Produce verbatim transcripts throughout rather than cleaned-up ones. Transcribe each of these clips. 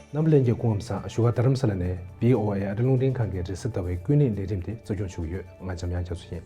རྣམ་པ་ལྷན་རྒྱས་སྐུ་ཁམས་བཟང་། བཞུགས་སྒར་རྡ་རམ་ས་ལ་ནས་བྷི་ཨོ་ཨེ་ཨ་རི་རླུང་འཕྲིན་ཁང་གི་རེས་གཟའ་ཟླ་བའི་ཀུན་གླེང་ལས་རིམ་དེ་གཙོ་སྐྱོང་ཞུ་གི་ཡོད། ང་འཇམ་དབྱངས་རྒྱ་མཚོ་ཡིན།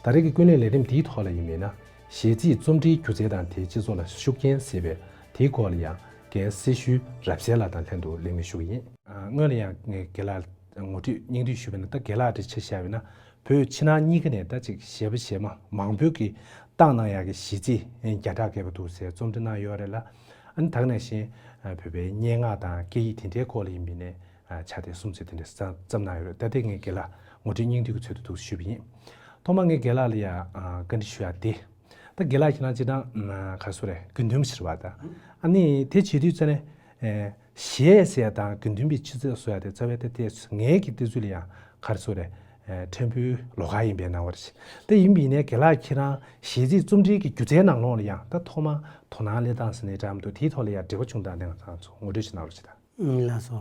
ད་རེས་ཀྱི་ཀུན་གླེང་ལས་རིམ་འདིའི་ཐོག་ལ་ཡིན་མིན་ན། གཞས་ཚིག་རྩོམ་འབྲིའི་སྒྱུ་རྩལ་དང་དེས་སྤྱི་ཚོགས་ལ་ཤུགས་རྐྱེན་ཟེར་བའི་དེའི་སྐོར་ལ་ཡང་རྒན་སེ་ཤུལ་རབ་གསལ་ལགས་དང་ལྷན་དུ་གླེང་མོལ་ཞུ་གི་ཡིན། ཨ། སྔོན་ལ་ཡང་ངས་རྒན་ལགས་ངོ་སྤྲོད་སྙིང་བསྡུས་ཞུས་པ་ན། ད་རྒན་ལགས་འདྲ་ཆ་བཞག་པ་ན། བོད་ཕྱི་ནང་གཉིས་ཀ་ནས་ད་ཅིག་གཞས་པ་གཞས་མ་མང་པོས་ཀྱིས་བཏང་གནང་ཡག་གི་གཞས་ཚིག་བརྒྱ་ཕྲག་བརྒལ་བ་འདུག་ཟེར་རྩོམ་འབྲི་གནང་ཡོད་རེད་ལ། ཨ་ནི་ད་ག་ནང་བཞིན་བོད་པའི་སྙན་ངག་དང་སྐད་ཡིག་དེ་འདྲའི་སྐོར་ལ་ཡིན་པ་ཡིན་ནའི་ཕྱག་དེབ་གསུམ་ཙམ་དེ་འདྲ་བརྩམས་གནང་ཡོད་རེད། ད་དེ་ངས་རྒན་ལགས་ངོ་སྤྲོད་སྙིང་བསྡུས་ཀྱི་ཚུལ་དུ་འདུག་ཞུས་པ་ཡིན། ཐོག་མར་ངས་རྒན་ལགས་ལ་ཡང་བཀའ་འདྲི་ཞུ་ཡག་དེ། ད་རྒན་ལགས་ཁྱེད་རང་སྤྱིར་བཏང་ག་རེ་ཟེར་དགོས་རེད། དགེ་འདུན་ཞིག་རེད་པ། ད་ཨ་ནི་དེ་བྱེད་དུས་ཙ་ནས། གཞས་ཟེར་ཡ་དང་དགེ་འདུན་པའི་ཆུ་ཚད་བཟོ་ཡ་དེ་རྩ་བའི་ད་ལྟའི་ངའི་གི་བལྟས་ཚུལ་ལ་ཡང་ག་རེ་ཟེར་དགོས་རེད། ཕྲན་བུ་ལོགས་ཀ་ཡིན་པའི་སྣང་བ་རེད། དེ་ཡིན་པ་ཡིན་ནའི་རྒན་ལགས་ཁྱེད་རང་གཞས་ཚིག་རྩོམ་འབྲིའི་གི་སྒྱུ་རྩལ་ནང་ལོགས་ལ་ཡང་ད་ཐོག་མར་དོ་སྣང་སླེབས་སྟངས་ཟེར་ནའི་འདྲ་མི་འདུག་དེའི་ཐོག་ལ་ཡང་འབྲེལ་བ་བྱུང་སྟངས་དེ་ང་ཚོ་ངོ་སྤྲོད་ཅིག་གནང་རོགས་བྱེད་དང་། ལགས་སོ།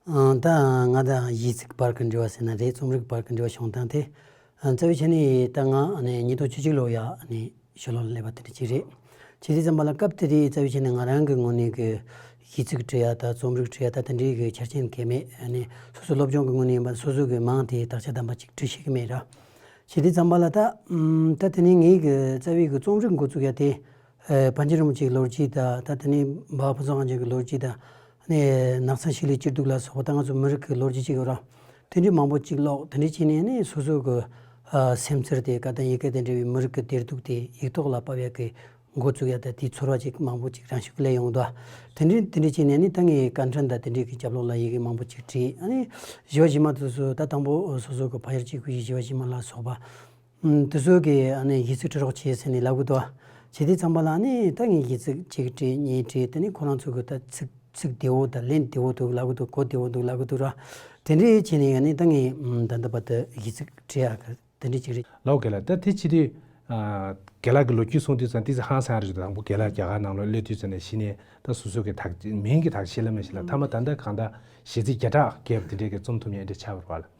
ཨ། ད་ང་དང་གཞས་ཚིག་བར་གྱི་འབྲེལ་བ་ཟེར་ན་རེད། རྩོམ་རིག་བར་གྱི་འབྲེལ་བ་བྱུང་སྟངས་དེ། ཨ། རྩ་བའི་ཆ་ནས་ད་ང་ཨ་ནི་ཉིས་སྟོང་བཅུ་གཅིག་ལོ་ཡ་ཨ་ནི་ཕྱི་ལོགས་ལ་སླེབས་པ་དེ་འདྲ་ཅིག་རེད། བྱས་དུས་ཙམ་པ་ལ་སྐབས་དེ་དུས་རྩ་བའི་ཆ་ནས་ང་རང་གི་ངོས་ནས་གི་གཞས་ཚིག་འབྲི་ཡ་དང་རྩོམ་རིག་འབྲི་ཡ་ད་དེ་འདྲའི་གི་ཆ་རྐྱེན་གང་ཡང་མེད། ཨ་ནི་སོ་སོ་སློབ་སྦྱོང་གི་ངོས་ནས་ཡིན་པ། སོ་སོ་གི་མིང་དེ་དག་ཆ་དམ་པ་ཅིག་འབྲི་ཤེས་ཀྱི་མེད་ར། བྱས་དུས་ཙམ་པ་ལ་ད་ཨམ་ད་དེ་ནས་ངའི་གི་རྩ་བའི་གི་རྩོམ་རིག་འགོ་བཙུགས་ཡ་དེ། ཨེ། པཎ་ཆེན་རིན་པོ་ཆེའི་ལོ་རྒྱུས་དང་། ད་དེ་ནས་འབའ་ཕུན་ཚོགས་དབང་ཕྱུག་གི་ལོ་རྒྱུས་དང་། ཨ་ནི་ནགས་ཚང་ཤུལ་ལུས་སྐྱིད་སྡུག་ལ་སོགས་པ་ད་ང་ཚོ་མི་རིགས་ཀྱི་ལོ་རྒྱུས་ཅིག་ཡོད་ར། དེ་འདྲའི་མང་པོ་ཅིག་ཀློག་དེ་འདྲ་བྱས་ནས་ནི་སོ་སོ་གི་ཨ་སེམས་ཚོར་དེ། སྐད་དང་ཡི་གེ་དང་འབྲེལ་བའི་མི་རིགས་ཀྱི་བདེ་སྡུག་དེ་ཡིག་ཐོག་ལ་ཕབ་ཡག་གི་འགོ་བཙུགས་ཡ་ད་དེའི་ཚོར་བ་ཅིག་མང་པོ་ཅིག་རང་ཤུགས་ལས་ཡོང་འདུག་དེ་འདྲ་དེ་འདྲ་བྱས་ནས་ནི་ད་ངས་སྐད་འཕྲིན་དང་དེ་འདྲའི་གི་རྒྱབ་ལོགས་ལ་ཡི་གེ་མང་པོ་ཅིག་བྲིས། ཨ་ནི་གཞས་པ་གཞས་མ་དེ་ཚོ་ད་དང་པོ་སོ་སོ་གི་ཕ་ཡུལ་གཅིག་པུའི་གཞས་པ་གཞས་མ་ལ་སོགས་པ། ཨུམ། དེ་ཚོ་གིས་ཨ་ནི་གཞས་ཚིག་འབྲི་རོགས་བྱེད་ཟེར་ནས་ལབ་གི་འདུག་བྱས་དུས་ཙམ་པ་ལ་ཨ་ནི་ད་ངས་གཞས་ཚིག་གཅིག་བྲིས། གཉིས་བྲིས། དེ་ནས་ཁོ་རང་ཚོ་གིས་ད་ཚིག་ཚིག་བདེ་བོ་དང་ལན་བདེ་བོ་འདུག་ལབ་གི་འདུག་གོ་བདེ་བོ་འདུག་ལབ་གི་འདུག་ར། དེ་འདྲ་བྱས་ནས་ཨ་ནི་ད་ངས་ཨུམ་ད་ལྟ་བར་དུ་གཞས་ཚིག་བྲིས་ཡག་གི་དེ་འདྲ་ཅིག་རེད། ལགས་སོ། རྒན་ལགས། ད་དེ་བྱེད་དུས། ཨ། རྒན་ལགས་ཀྱི་ལོ་རྒྱུས་གསུང་དུས་ཙང་ཏོག་ཙམ་ཧང་སང་རེད་འདུག་དང་པོ་རྒན་ལགས་རྒྱ་གར་ནང་ལོགས་སླེབས་དུས་ཙང་ནས་གཞི་ནས་ད་སོ་སོ་གི་དག་མིང་གི་དག་ཤེས་ལ་མ་ཤེས་ལ། མཐའ་མ་ད་ལྟ་གང་ལྟར་གཞས་ཚིག་བརྒྱ་ཕྲག་བརྒལ་བ་དེ་འདྲའི་གི་རྩོམ་ཐུབ་མཁན་འདྲ་ཆགས་པ་རེད་པ་ལགས།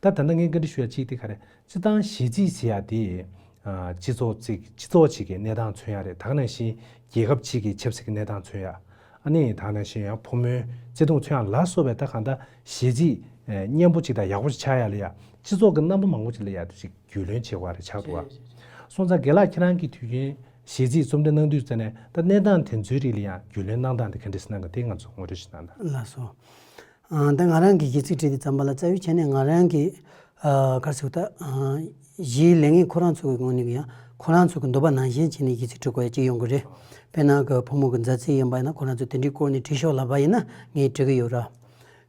ད་ད་ལྟ་ངས་བཀའ་འདྲི་ཞུ་ཡ་གཅིག་དེ་ག་རེ། སྤྱིར་བཏང་གཞས་ཚིག་ཟེར་ཡ་དེ། ཨ། སྤྱི་ཚོགས་ཚིག་སྤྱི་ཚོགས་གཅིག་གི་གནས་སྟངས་མཚོན་ཡ་རེད། ད་ག་ནང་བཞིན་རྒྱལ་ཁབ་གཅིག་གི་ཆབ་སྲིད་ཀྱི་གནས་སྟངས་མཚོན་ཡ། ཨ་ནི་ད་ག་ནང་བཞིན་ཡང་ཕོ་མོའི་བརྩེ་དུང་མཚོན་ཡ་ལ་སོགས་པའི་ད་གང་ལྟར་གཞས་ཚིག་ཨེ། སྙན་པོ་གཅིག་དང་ཡག་པོ་ཞིག་ཆགས་ཡ་ལ་ཡ། སྤྱི་ཚོགས་ཀྱི་རྣམ་པ་མང་པོ་ཅིག་ལ་ཡ་དེ་ཅིག་རྒྱུས་ལོན་བྱེད་དགོས་རེད་ཆགས་འདུག་བ། སོང་ཙང་རྒན་ལགས་ཁྱེད་རང་གིས་དུས་རྒྱུན་གཞས་ཚིག་རྩོམ་འབྲི་གནང་དུས་ཙ་ནས་ད་གནས་སྟངས་དེ་ཚོའི་རིགས་ལ་ཡང་རྒྱུས་ལོན་གནང་སྟངས་དེ་ག་འདྲ་ཞིག་གནང་གི། དེ་ང་ཚོ་ངོ་སྤྲོད་ཞིག་གནང་དང་། ལགས་སོ། ཨ། ད་ང་རང་གིས་གཞས་ཚིག་བྲིས་དུས་ཙམ་པ་ལ་རྩ་བའི་ཆ་ནས་ང་རང་གིས། ཨ། ག་རེ་ཟེར་དགོས། ད། ཨ། གཞས་ལེན་མཁན་ཁོ་རང་ཚོ་གི་ངོས་ནས་ཀྱང་ཁོ་རང་ཚོ་གི་འདོད་པ་ནང་བཞིན་བྱས་ནས་གཞས་ཚིག་འབྲི་དགོས་ཡ་གཅིག་ཡོང་གི་རེད། དཔེར་ན་གི་ཕོ་མོ་གི་མཛའ་བརྩེ་ཡིན་པ་ཡིན་ན་ཁོ་རང་ཚོ་དེ་འདྲའི་སྐོར་ནས་བྲིས་ཤོག་ལབ་པ་ཡིན་ན་ངས་འབྲི་གི་ཡོད་ར།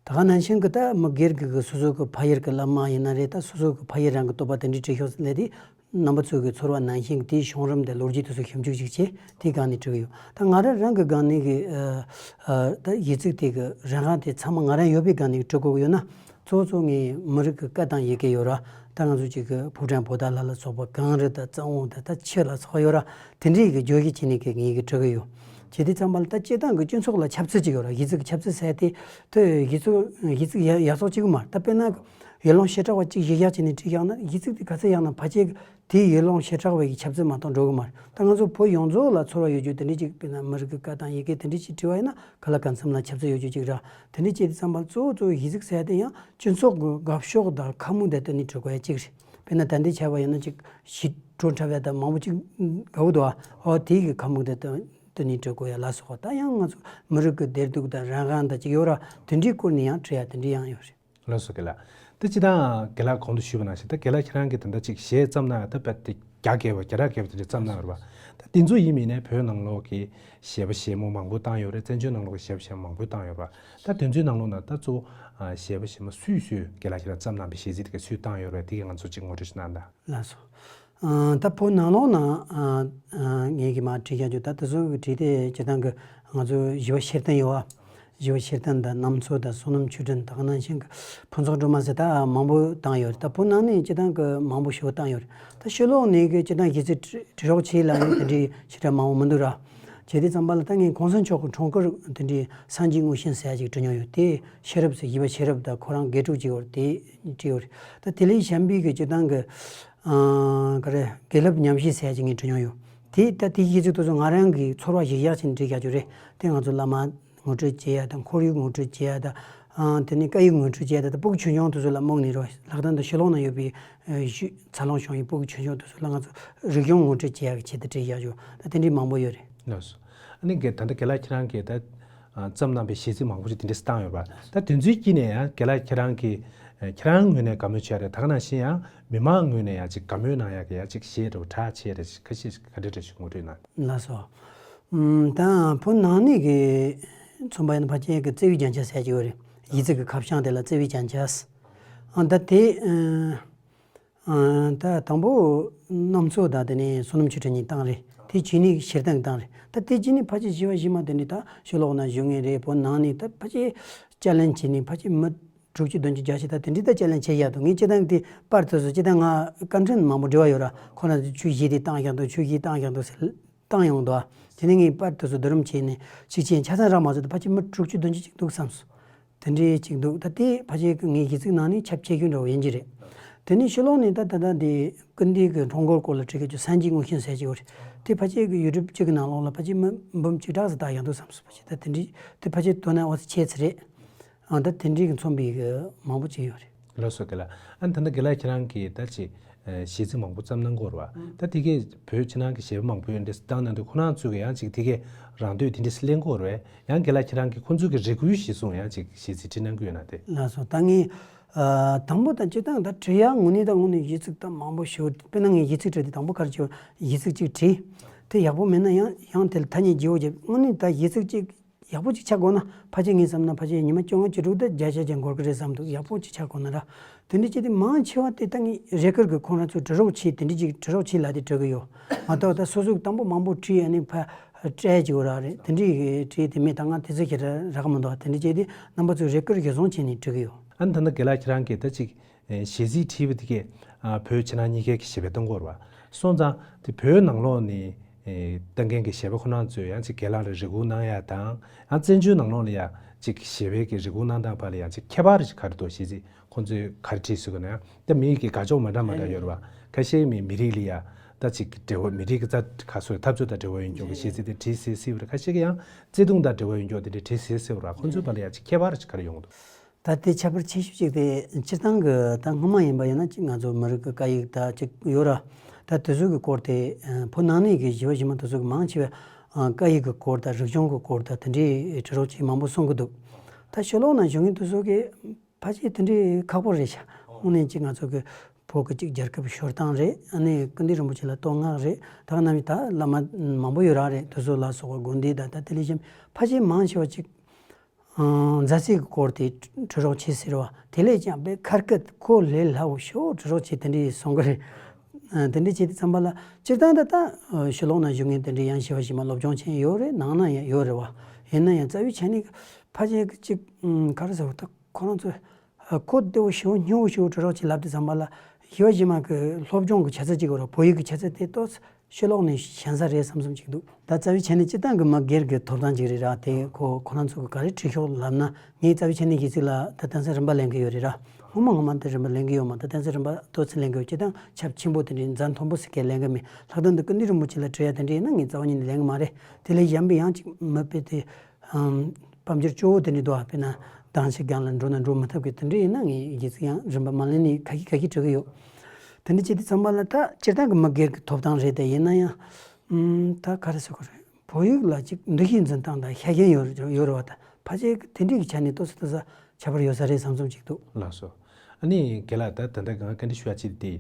ད་ག་ནང་བཞིན་གི་ད་མི་སྒེར་གི་གི་སོ་སོ་གི་ཕ་ཡུལ་གི་བླ་མ་ཡིན་ན་རེད། ད་སོ་སོ་གི་ཕ་ཡུལ་རང་གི་འདོད་པ་དེ་འདྲའི་བྲིས་ཤོག་ལབ་དུས། རྣམ་པ་ཚོ་གི་ཚོར་བ་ནང་བཞིན་གི་དེའི་བྱུང་རིམ་དང་ལོ་རྒྱུས་དེ་ཚོ་ཞིབ་འཇུག་ཅིག་བྱས། དེའི་སྒང་ནས་བྲི་གི་ཡོད། ད་ང་རང་རང་གི་སྒང་ནས་གི། ཨ། ཨ། ད་གཞས་ཚིག་དེ་གི་རང་དབང་དེ་ཚང་མ་ང་རང་ཡོད་པའི་སྒང་ནས་བྲི་དགོས་ཀྱི་ཡོད་ན། གཙོ་བོ་གཙོ་བོ་ངའི་མི་རིགས་ཀྱི་སྐད་དང་ཡི་གེ་ཡོད་ར། ད་ང་ཚོ་གཅིག་གི་ཕོ་བྲང་པོ་ཏ་ལ་ལ་སོགས་པ་གངས་རི་དང་གཙང་བོ་དང་ད་ཆུ་ལ་སོགས་ཡོད་ར། དེ་འདྲའི་གི་བརྗོད་གཞི་བྱས་ནས་གི་ངས་གི་བྲི་གི་ཡོད། བྱས་དུས་ཙམ་པ་ལ་ད་སྤྱིར་བཏང་གི་སྤྱི་ཚོགས་ལ་ཁྱབ་ཚུལ་ཅིག་ཡོད་ར། གཞས་ཚིག་གི་ཁྱབ་ཚུལ་ཟེར་དེ། དེ་གཞས་ཚིག་གཞས་ཚིག་ཡག་ཡག་སོགས་གཅིག་པུ་མ་རེད། ད་དཔེར་ན་ཡུལ་ལུང་བྱེ་བྲག་པ་གཅིག་གཞི་བཞག་བྱས་ནས་བྲིས་བཞག་ན་གཞས་ཚིག་དེ་ག་ཚོད་ཡག་ན་ཕལ་ཆེར་དེའི་ཡུལ་ལུང་བྱེ་བྲག་པའི་གི་ཁྱབ་ཚུལ་མ་གཏོགས་འགྲོ་གི་མ་རེད། ད་ང་ཚོ་བོད་ཡོངས་རྫོགས་ལ་ཚོར་བ་ཡོད་རྒྱུ་དེ་འདྲ་ཅིག་དཔེར་ན་མི་རིགས་ཀྱི་སྐད་དང་ཡི་གེ་དེ་འདྲ་ཅིག་བྲིས་པ་ཡིན་ན། ག་ལ་གང་འཚམ་ལ་ཁྱབ་ཚུལ་ཡོད་རྒྱུ་ཅིག་ར། དེ་འདྲ་བྱས་དུས་ཙམ་པ་གཙོ་བོ་གཙོ་བོ་གཞས་ཚིག་ཟེར་ཡ་དེ་ཡང་སྤྱི་ཚོགས་ཀྱི་དགའ་ཕྱོགས་དང་ཁ་མུག་དང་བསྟུན་ནས་བྲི་དགོས་ཡ་གཅིག་རེད། དཔེར་ན་ད་ལྟའི་ཆར་པ་ཡིན་ན་ཅིག་ཞི་ཁྲོ་འཁྲབ་ཡ་དང་མང་པོ་ཅིག་དགའ་བོ་འདུག་ཨ། འོ་དེ་གི་ཁ་མུག་དང་བསྟུན་ནས་བྲི་དགོས་ཡ་ལ་སོགས་པ། ད་ཡང་ང་ཚོ་མི་རིགས་ཀྱི་བདེ་སྡུག་དང་རང་དབང་དང་ཅིག་ཡོད་ར། དེ་འདྲའི་སྐོར་ནས་ཡང་བྲི་ཡ་དེ་འདྲའི་ཡང་ཡོད་རེད། ལགས་སོ་རྒན་ལགས། དེ་སྤྱིར་བཏང་རྒན་ལགས་གོང་དུ་ཞུས་པ་ནང་བཞིན་ད་རྒན་ལགས་ཁྱེད་རང་གིས་ད་ལྟ་ཅིག་གཞས་བརྩམས་གནང་ཡ་ད་དཔེ་དེ་བརྒྱ་བརྒལ་བ་བརྒྱ་ཕྲག་བརྒལ་བ་དེ་འདྲ་བརྩམས་གནང་ཡོད་རེད་པ། ད་དེ་ཚོ་ཡིན་མིན་ནས་བོད་ནང་ལོགས་ཀྱི་གཞས་པ་གཞས་མོ་མང་པོ་བཏང་ཡོད་རེད། བཙན་བྱོལ་ནང་ལོགས་ཀྱི་གཞས་པ་གཞས་མོ་མང་པོ་བཏང་ཡོད་རེད་པ། ད་དེ་ཚོའི་ནང་ལོགས་ན་ད་གཙོ་བོ་གཞས་པ་གཞས་མོ་སུས་སུས་རྒན་ལགས་ཁྱེད་རང་བརྩམས་གནང་པའི་གཞས་ཚིག་དེ་ག་སུས་བཏང་ཡོད་རེད། དེ་གའི་ང་ཚོ་ཅིག་ངོ་སྤྲོད་ཞིག་གནང་དང་། ལགས་སོ། ཨ། ད་བོད་ནང་ལོགས་ན། ཨ། ཨ། ངས་ཀྱིས་མར་བྲིས་ཀྱང་བརྗོད། ད་དེ་ཚོ་གི་བྲིས་དེ་སྤྱིར་བཏང་གི་ང་ཚོ་གཞས་པ་ཤེར་ཐོན་ཡོད་པ། གཞས་པ་ཤེར་ཐོན་དང་གནམ་མཚོ་དང་བསོད་ནམས་ཆོས་སྒྲོན། ད་ག་ནང་བཞིན་གྱི་ཕུན་ཚོགས་སྒྲོལ་མ་ཟེར། ད་མང་པོ་བཏང་ཡོད་རེད། ད་བོད་ནང་ནས་སྤྱིར་བཏང་གི་མང་པོ་ཞེ་པོ་བཏང་ཡོད་རེད། ད་ཕྱི་ལོགས་ནས་གི་སྤྱིར་བཏང་གཞས་ཚིག་བྲི་རོགས་བྱེད་ལབ་ནས་དེ་འདྲའི་ཞེ་དྲག་མང་པོ་མི་འདུག་ར། བྱས་དུས་ཙམ་པ་ལ་ད་ངས་གོང་ས་མཆོག་གི་འཁྲུངས་སྐར་དེ་འདྲའི་སངས་རྒྱས་དངོས་བཞིན་ཟེར་ཡ་ཅིག་བྲི་མྱོང་ཡོད། དེ་ཤེས་རབ་ཟེར། གཞས་པ་ཤེས་རབ་དང་ཁོ་རང་དགེ་ཕྲུག་ཅིག་ཡོད་རེད། དེ་བྲིས་ཡོད་རེད། ད་དེ་ལས་གཞན་པའི་གི་སྤྱིར་བཏང་གི། ཨ། ག་རེ། དགེ་ལེགས་ཉམས་བཞེས་ཟེར་ཡ་ཅིག་ངས་བྲི་མྱོང་ཡོད། དེ་ད་དེའི་གཞས་ཚིག་དེ་ཚོ་ང་རང་གི་ཚོར་བ་གཞིར་བཞག་བྱས་ནས་བྲིས་བཞག་རྒྱུ་རེད། དེ་ང་ཚོ་བླ་མ་ ངོ་སྤྲོད་བྱེད་ཡ་དང་ཁོར་ཡུག་ངོ་སྤྲོད་བྱེད་ཡ་དང་། ཨ། དེ་ནས་སྐད་ཡིག་ངོ་སྤྲོད་བྱེད་ཡ་དང་། ད་སྤུ་གུ་ཆུང་ཆུང་དེ་ཚོ་ལ་དམིགས་ནས་རེད་བ། ལྷག་དོན་དུ་ཕྱི་ལོགས་ན་ཡོད་པའི་ཨ་གཞི་འཚར་ལོངས་བྱུང་བའི་སྤུ་གུ་ཆུང་ཆུང་དེ་ཚོ་ལ་ང་ཚོ་རིག་གཞུང་ངོ་སྤྲོད་བྱེད་ཡ་གི་ཆེད་དུ་བྲིས་ཡ་ཡོད། ད་དེ་འདྲའི་མང་པོ་ཡོད་རེད། ལགས་སོ། ཨ་ནི་རྒན་ད་ལྟ་རྒན་ལགས་ཁྱེད་རང་གིས་ད་ཨ་བརྩམས་གནང་པའི་གཞས་ཚིག་མང་པོ་ཞིག་དེ་འདྲས་བཏང་ཡོད་པ། ད་དེ་ཚོའི་དཀྱིལ་ནས་ཡང་རྒན་ལགས་ཁྱེད་རང་གིས་ཨ་ཁྱེད་རང་ངོས་ནས་དགའ་མོས་བྱས་རེད། ད་ག་ནང་བཞིན་ཡང་མི་མང་ངོས་ནས་ཡང་ཅིག་དགའ་མོས་གནང་ཡག་གི་ཡང་ཅིག་གཞས་འདྲ་བོ་གྲགས་ཆེ་རེད། ཁ་ཤས་ཤིག་ག་འདྲ་འདྲ་ཞིག་ངོ་སྤྲོད་གནང་། ལགས་སོ། ཨམ། ད་བོད་ནང་ནས་ཀྱི་མཚོན་པ་ཡིན་ན་ཕལ་ཆེར་གྱི་བརྩེ་བའི་རྒྱན་ཆ་ཟེར་གྱི་ཡོད་རེད། ཡིག་གཟུགས་ཀྱི་ཁ་བྱང་དེ་ལ་བརྩེ་བའི་རྒྱན་ཆ། ཨ། ད་དེ་ཨ། ཨ། ད་དང་པོ་གནམ་མཚོ་དང་དེ་ནས་བསོད་ནམས་ཆོས་སྒྲོན་གཉིས་བཏང་རེད། དེ་བྱས་ནས་ཞལ་ཐང་བཏང་རེད། ད་དེ་བྱས་ནས་ཕལ་ཆེར་བཞི་བ་བཞི་མ་དེ་འདྲས་ད་ཕྱི་ལོགས་ན་བཞུགས་མཁན་རེད། བོད་ནང་ནས་ད་ཕལ་ཆེར་དཔྱད་གླེང་བྱས་ནས་ཕལ་ཆེར་མི་དྲུག་ཅུ་བདུན་ཅུ་བརྒྱད་ཅུ་ད་དེ་འདྲས་ད་དཔྱད་གླེང་བྱེད་ཡག་འདུག་ངས་སྤྱིར་བཏང་དེ་པར་དེ་ཚོ་སྤྱིར་བཏང་ང་བཀའ་འཕྲིན་མང་པོ་འབྲེལ་བ་ཡོད་ར། ཁོ་རང་ཚོས་ཆོས་གཞས་དེ་བཏང་ཡག་འདུག་ཆོས་གཞས་བཏང་ཡག་འདུག་ཟེར་བཏང་ཡོང་འདུག་དེ་ནས་ངས་པར་དེ་ཚོ་བསྡུ་རུབ་བྱས་ནས་ཤུགས་ཆེན་ཆ་ཚང་རག་མ་སོང་། ད་ཕལ་ཆེར་མི་དྲུག་ཅུ་བདུན་ཅུ་ཅིག་འདུག་བསམ་སོང་། དེ་འདྲའི་ཅིག་འདུག་ད་དེ་ཕལ་ཆེར་ངའི་གཞས་ཚིག་ནང་ནས་ཁྱབ་ཆེ་ཤོས་འདྲ་བོ་ཡིན་གྱི་རེད། དེ་ནས་ཕྱི་ལོགས་ནས་ད་ད་ལྟ་འདི་ཀིརྟི་གི་ཁྲོམ་སྐོར་སྐོར་ལ་བྲིས་མཁན་ཅིག་སངས་རྒྱས་དངོས་ཤེས་ཟེར་གྱི་ཡོད་རེད། དེ་ཕལ་ཆེར་གི་ཡུ་ཊུབ་གཅིག་གི་ནང་ལོགས་ལ་ཕལ་ཆེར་མི་འབུམ་གཅིག་གྲངས་སུ་བཏགས་ཡག་འདུག་བསམ་སོང་། ཕལ་ཆེར་ད་དེ་འདྲའི་དེ་ཕལ་ཆེར་དོ་སྣང་འོ་ཙམ་བྱས་ཚར་རེད། ཨ། ད་དེ་འདྲའི་གི་མཚོན་པའི་གི་མང་པོ་ཅིག་ཡོད་རེད། ལགས་སོ་རྒན་ལགས། ཨ་ནི་ད་ལྟ་རྒན་ལགས་ཁྱེད་རང་གིས་ད་ཅིག་ཨ་གཞས་ཚིག་མང་པོ་བརྩམས་གནང་གི་ཡོད་རེད་བ། ད་དེ་གས་བོད་ཕྱི་ནང་གི་གཞས་པ་མང་པོས་འདི་བཏང་གནང་དུས་ཁོ་རང་ཚོས་ཀྱི་ཡང་ཅིག་དེ་གས་རང་འདོད་དེ་འདྲས་གླེང་གི་ཡོད་རེད་བས། ཡང་རྒན་ལགས་ཁྱེད་རང་གིས་ཁོ་ཚོས་ཀྱི་རེ་སྐུལ་གཞིར་བཟུང་ཡང་ཅིག་གཞས་ཚིག་བྲིས་གནང་གི་ཡོད་ན་དེ། ལགས་སོ། ད་ངས་ཨ་དང་པོ་ད་སྤྱིར་བཏང་ད་བྲིས་ཡག་དངོས་གནས་ད་དངོས་གནས་གཞས་ཚིག་ད་མང་པོ་ཞིག་དཔེར་ན་ངས་གཞས་ཚིག་བྲིས་དུས་དང་པོ་ག་རེ་བྱས། གཞས་ཚིག་ཅིག་བྲིས། དེ་ཡག་པོ་མེད་ན་ཡང་ཡང་དེ་ལ་ཐ་སྙད་བརྗེ་བོ་བརྒྱབ། དངོས་གནས་ད་གཞས་ཚིག་ཅིག་ཡག་པོ་ཅིག་ཆགས་དགོས་ན་ཕལ་ཆེར་ངས་བསམ་ན་ཕལ་ཆེར་ཉི་མ་བཅོ་ལྔ་བཅུ་དྲུག་དང་བརྒྱ་ཆ་བརྒྱ་འགོར་གི་རེད་བསམ་འདུག་ཡག་པོ་ཅིག་ཆགས་དགོས་ན་ར། དེ་འདྲ་བྱས་ཏེ་མང་ཆེ་བ་དེ་ད་ངས་རེ་སྐུལ་གི་ཁོང་རང་ཚོས་བྲི་རོགས་བྱེད། དེ་འདྲ་ཅིག་བྲི་རོགས་བྱེད་ལབ་དེ་བྲི་གི་ཡོད་མ་གཏོགས། ད་སོ་སོས་དང་པོ་མང་པོ་བྲིས་ཨ་ནི་ཕར་སྤྲད་ཅིག་ཡོད་ར་རེད། དེ་འདྲ་བྲིས་དེ་མེད། ད་ང་དེ་ཚོ་ཞེ་དྲག་རག་གི་མི་འདུག་དེ་འདྲ་བྱས་ཏེ་རྣམ་པ་ཚོས་རེ་སྐུལ་གཞིར་བཟུང་བྱས་ནས་བྲི་གི་ཡོད། ཨ་ནི་ད་ལྟ་རྒན་ལགས་ཁྱེད་རང་གིས་ད་ཅིག་ཨེ་གཞས་ཚིག་བྲིས་པ་དེ་གས་ཨ་བོད་ཕྱི་ནང་གཉིས་ཀའི་གི་གཞས་པ་གཏོང་གི་ཡོད་རེད་བ། སོང་ཙང་དེ་བོད་ནང་ལོགས་ནས་ཨེ་བཏང་མཁན་གྱི་གཞས་པ་ཁོ་རང་ཚོས་ཡང་ཅིག་རྒན་ལགས་ལ་རེ་སྐུལ་གནང་ཡ་དང་། ཡང་བཙན་བྱོལ་ནང་ལོགས་ལ་ཡང་ཅིག་གཞས་པའི་གི་རེ་སྐུལ་གནང་སྟངས་བར་ལ་ཡང་ཅིག་ཁྱད་པར་ཞིག་ག་རེ་འདུག་གཞས་ཚིག་ཁོང་ཚོས་ག་རེ་བྲིས་སྲིད་ཀྱི་ན། ཡང་ད་མིའི་གི་དགའ་ཕྱོགས་མ་འདྲ་མ་འདྲ་ཡོད་རེད་བ། ཁ་ཤས་མི་མི་རིགས་ལ་ཡང་ད་ཅིག་འབྲེལ་བ། མི་རིགས་ཀྱི་རྩ་ཁ་སོ་འཐབ་རྩོད་དང་འབྲེལ་བ་ཡོད་མཁན་གྱི་གཞས་ཚིག་དེ་བྲིས་སྲིད་སྲིད་པ་རེད། ཁ་ཤས་ཀྱིས་ཡང་བརྩེ་དུང་དང་འབྲེལ་བ་ཡོད་མཁན་དེ་འདྲས་བྲིས་སྲིད་སྲིད་པ་རེད། ཁོང་ཚོའི་བར་ལ་ཡང་ཅིག་ཁྱད་པར་ཞིག་ག་རེ་ཡོང་གི་འདུག་ད་དེ་ཁྱད་པར་ཆེ་ཤོས་གཅིག་དེ་སྤྱིར་བཏང་གི་ད་སྔོན་མ་ཡིན་པ་ཡིན་ན་གཅིག་ང་ཚོ་མི་རིགས་ཀྱི་སྐད་ཡིག་ད་གཅིག་ཡོད་ར། ད་དེ་ཚོ་གི་སྐོར་དེ་ཨ་བོད་ནང་ནས་གི་གཞས་པ་གཞས་མ་དེ་ཚོ་གི་མང་ཆེ་བས་ཨ་སྐད་ཡིག་གི་སྐོར་དང་རིག་གཞུང་གི་སྐོར་དང་དེ་འདྲའི་བྲི་རོགས་བྱེད་མང་པོ་གསུང་གི་འདུག་ད་ཕྱི་ལོགས་ན་བཞུགས་མཁན་དེ་ཚོ་གི་ཕལ་ཆེར་དེ་འདྲའི་ཁག་པོ་རེད་ཤག་དངོས་གནས་གཅིག་ང་ཚོ་གི་བོད་ཀྱི་གཅིག་རྒྱལ་ཁབ་ཤོར་སྟངས་རེད། ཨ་ནི་ཀིརྟི་རིན་པོ་ཆེ་ལ་བསྟོད་བསྔགས་རེད། ད་ག་ནང་བཞིན་ད་བླ་མ་མང་པོ་ཡོད་ར་རེད། དེ་ཚོ་ལ་སོགས་པ་དགོན་སྡེ་དང་ད་དེ་ལས་གཞན་ཕལ་ཆེར་མང་ཆེ་བ་གཅིག་ཨང་མཛའ་བརྩེ་གི་སྐོར་དེ་བྲི་རོགས་བྱེད་ཟེར་བ་དེ་ལས་ཀྱང་དཔེ་ཁ་སྐད་ཁོ་ལས་སླ་བོ་ཞེ་པོ་བྲི་རོགས་བྱེད་དེ་འདྲའི་གསུང་གི་རེད། ཨ་དེ་འདྲའི་བྱེད་དུས་ཙམ་པ་ལ་སྤྱིར་བཏང་ད་ད་ཕྱི་ལོགས་ན་བཞུགས་མཁན་དེ་འདྲའི་ཡང་གཞས་པ་གཞས་མ་སློབ་སྦྱོང་ཅན་ཡོད་རེད། ནང་ན་ཡང་ཡོད་རེད་བ། ཡིན་ན་ཡང་རྩ་བའི་ཆ་ནས་ཕལ་ཆེར་གཅིག་ཨང་ག་རེ་ཟེར་བ། ད་ཁོ་རང་ཚོ་ཨ་གོ་བདེ་བོ་ཞེ་པོ་སྙན་པོ་ཞེ་པོ་བྲི་རོགས་བྱེད་ལབ་དུས་ཙམ་པ་ལ་གཞས་པ་གཞས་མ་གི་སློབ་སྦྱོང་གི་བྱ་ཚད་ཅིག་ཡོད་རེད། བོད་ཡིག་གི་བྱ་ཚད་དེ་ཏོག་ཙམ་ཕྱི་ལོགས་ནས་ཞན་ས་རེད་བསམ་བསམ་ཅིག་འདུག་ད་རྩ་བའི་ཆ་ནས་སྤྱིར་བཏང་གི་མི་སྒེར་གྱི་ཐོབ་ཐང་ཅིག་རེད་ར། དེ་ཁོ་ཁོ་རང་ཚོ་གི་ག་རེ་བྲིས་ཤོག་ལབ་ན། ངས་རྩ་བའི་ཆ་ནས་གཞས་ཚིག་ལ་ད་དེང་སང་རིན་པ་ལེན་གི་ཡོད་རེད་ར། སྔོན་མ་སྔོན་མ་དེ་རིན་པ་ལེན་གི་ཡོད་མ། ད་དེང་སང་རིན་པ་ཏོག་ཙམ་ལེན་གི་ཡོད། སྤྱིར་བཏང་ཁྱབ་ཆེན་པོ་དེ་འདྲའི་འཛའ་མཐོན་པོ་ཟེར་མཁན་ལེན་གི་མེད། ལྷག་དོན་དུ་ཀིརྟི་རིན་པོ་ཆེ་ལ་བྲིས་ཡ་དེ་འདྲ་ཡིན་ན་ངས་རྩ་བ་ཉིད་ནས་ལེན་གི་མ་རེད། དེ་ལས་གཞན་པའི་ཡང་ཅིག་མི་དཔེ་དེ་ཨམ་དཔལ་འབྱོར་སྐྱོ་བོ་དེ་འདྲ་འདུག་ཨ། དཔེར་ན་གདངས་ཆེ་སྒང་ལ་འགྲོ་ན་འགྲོ་མི་ཐུབ་གི་དེ་འདྲ་ཡིན་ན་ངས་གཞས་ཚིག་ཡང་རིན་པ་མ་ལེན་ནས་ཁ་ཤས་ཁ་ཤས་བྲི་གི་ཡོད། དེ་འདྲ་བྱེད་དུས་ཙམ་པ་ལ་ད་སྤྱིར་བཏང་གི་མི་སྒེར་གྱི་ཐོབ་ཐང་རེད། དེ་ཡིན་ན་ཡང་ཨམ་ད་ག་རེ་ཟེར་དགོས་རེད། བོད་ཡིག་ལ་ཅིག་འདུ་ཤེས་འཛིན་སྟངས་དང་ཤེས་མཁན་ཡོད་ཡོད་རེད་བ། ད་ཕལ་ཆེར་དེ་འདྲའི་གི་ཆ་ནས་ཏོག་ཙམ་ཏོག་ཙམ་ཁྱད་པར་ཡོད་ས་རེད་བསམ་བསམ་ཅིག་འདུག་ལགས་སོ། ཨ་ནི་རྒན་ལགས་ད་ད་ལྟ་ང་བཀའ་འདྲི་ཞུ་ཡ་ཅིག་དེ།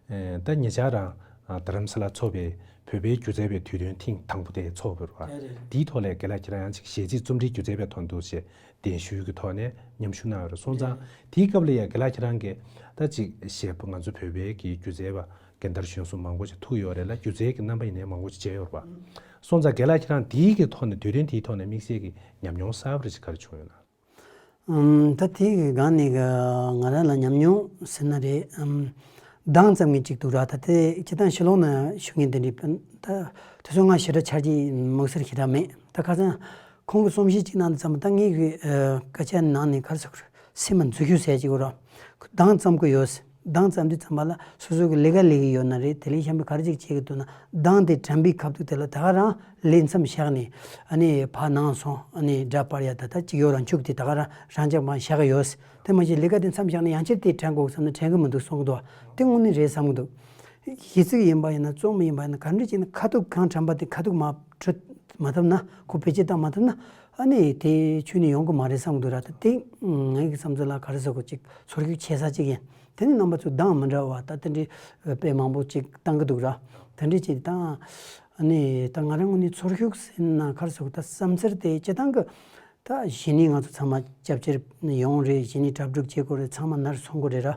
ཨེ་ད་ཉེ་ཆར་རང་ཨ་རྡ་རམ་ས་ལ་འཚོགས་པའི་བོད་པའི་སྒྱུ་རྩལ་བའི་དུས་སྟོན་ཐེངས་དང་པོ་དེ་འཚོགས་པ་རེད་བ། དེའི་ཐོག་ལ་རྒན་ལགས་ཁྱེད་རང་ཡང་ཅིག་གཞས་ཚིག་རྩོམ་འབྲིའི་སྒྱུ་རྩལ་བའི་ཐོག་འདུག་ཅེས་གདན་ཞུའི་གི་ཐོག་ནས་མཉམ་ཞུགས་གནང་ཡོད་རེད། སོང་ཙང་དེའི་སྐབས་ལ་ཡང་རྒན་ལགས་ཁྱེད་རང་གིས་ད་ཅིག་གཞས་པ་ང་ཚོ་བོད་པའི་གི་སྒྱུ་རྩལ་བ་རྒན་དར་གཞོན་གསུམ་མང་པོ་ཞིག་ཐུག་ཡོད་རེད་ལ། སྒྱུ་རྩལ་གྱི་རྣམ་པ་ཡིན་ནའི་མང་པོ་ཞིག་མཇལ་ཡོད་རེད་བ། སོང་ཙང་རྒན་ལགས་ཁྱེད་རང་དེའི་གི་ཐོག་ནས་དུས་སྟོན་དེའི་ཐོག་ནས་དམིགས་བསལ་གྱི་ཉམས་མྱོང་གསར་པ་རེ་ཞིག་ག་རེ་བྱུང་ཡོད་ན། ཨམ། ད་དེའི་གི་སྒང་ནས་གི་ང་རང་ལ་ཉམས་མྱོང་ཟེར་ན་རེད། ཨམ། གདངས་བརྩམས་མཁན་གཅིག་འདུག་ར། ད་དེ་སྤྱིར་བཏང་ཕྱི་ལོགས་ན་བཞུགས་མཁན་དེ་འདྲའི་ཕན་ད་དེ་ཚོ་ང་ཞེ་དྲག་ཆ་རྒྱུས་དམིགས་བསལ་ཞེ་དྲག་མེད། ད་ཁ་སང་ཁོང་གིས་རྩོམ་གཞི་གཅིག་གནང་དུས་ཙམ་པ་ད་ངས་གི་ཨ་སྐད་ཆ་ནང་ནས་ག་རེ་ཟེར་དགོས་རེད། སེམས་ལ་འཛུལ་རྒྱུ་ཟེར་གྱི་ཡོད་ར། གདངས་བརྩམ་གི་ཡོད། གདངས་བརྩམས་དུས་ཙམ་པ་ལ་སོ་སོ་གི་ལས་ཀ་ལས་ཀྱི་ཡོད་ན་རེད། དེ་ལས་གཞན་པའི་ག་རེ་ཅིག་བྱེད་ཀྱི་འདུག་ན་གདངས་དེ་དྲན་པའི་ཁ་ཐུག་དེ་ལ་ད་ག་རང་ལས་མཚམས་བཞག་ནས་ཨ་ནི་ཕར་ནང་སོང་ཨ་ནི་སྒྲ་སྤར་ཡ་ད་ད་ཅིག་ཡོད་ར་འཁྱུག་དེ་ད་ག་རང་རང་འཇགས་མ་བཞག་གི་ཡོད། དེ་མ་གཞི་ལས་ཀ་དེ་མཚམས་བཞག་ནས་ཡང་བསྐྱར་དེ་དྲན་དགོས་བསམ་ན་དྲན་གི་མི་འདུག་གསུང་གི་འདུག་དེ་དངོས་གནས་རེད་བསམ་གི་འདུག་གཞས་ཚིག་ཡིན་པ་ཡིན་ན་རྩོམ་ཡིན་པ་ཡིན་ན་ག་འདྲ་བྱས་ན་ཁ་ཐུག་གང་དྲན་པ་དེ་ཁ་ཐུག་མ་འཁྲུལ་མ་ཐུབ་ན་ཁོ་བེད་སྤྱོད་བཏང་མ་ཐུབ་ན་ཨ་ནི་དེ་ཁྱོན་ནས་ཡོང་གི་མ་རེད་བསམ་གི་འདུག་ར། ད་དེ་ངའི་གི་བསམ་ཚུལ་ལ་ག་རེ་ཟེར་དགོས་ཅིག་ཚོར་ཤུགས་ཆེ་ས་ཅིག་ཡིན། དེ་ནི་རྣམ་པ་ཚོ་གདངས་མི་འདྲ་བ་ད་དེ་འདྲའི་དཔེ་མང་པོ་ཅིག་བཏང་གི་འདུག་ར། དེ་འདྲའི་ཅིག་བཏང་ཨ་ནི་ད་ང་རང་ངོས་ནས་ཚོར་ཤུགས་ཟེར་ན་ག་རེ་ཟེར་དགོས་ད་བསམ་ཚུལ་དེ་སྤྱི་བཏང་གི་ད་གཞི་ནས་ང་ཚོ་ཚང་མ་སྐྱབས་བཅོལ་ཡོང་རེད། གཞི་ནས་གྲ་སྒྲིག་བྱེད་དགོས་རེད། ཚང་མ་ནར་སོན་དགོས་རེད་ར།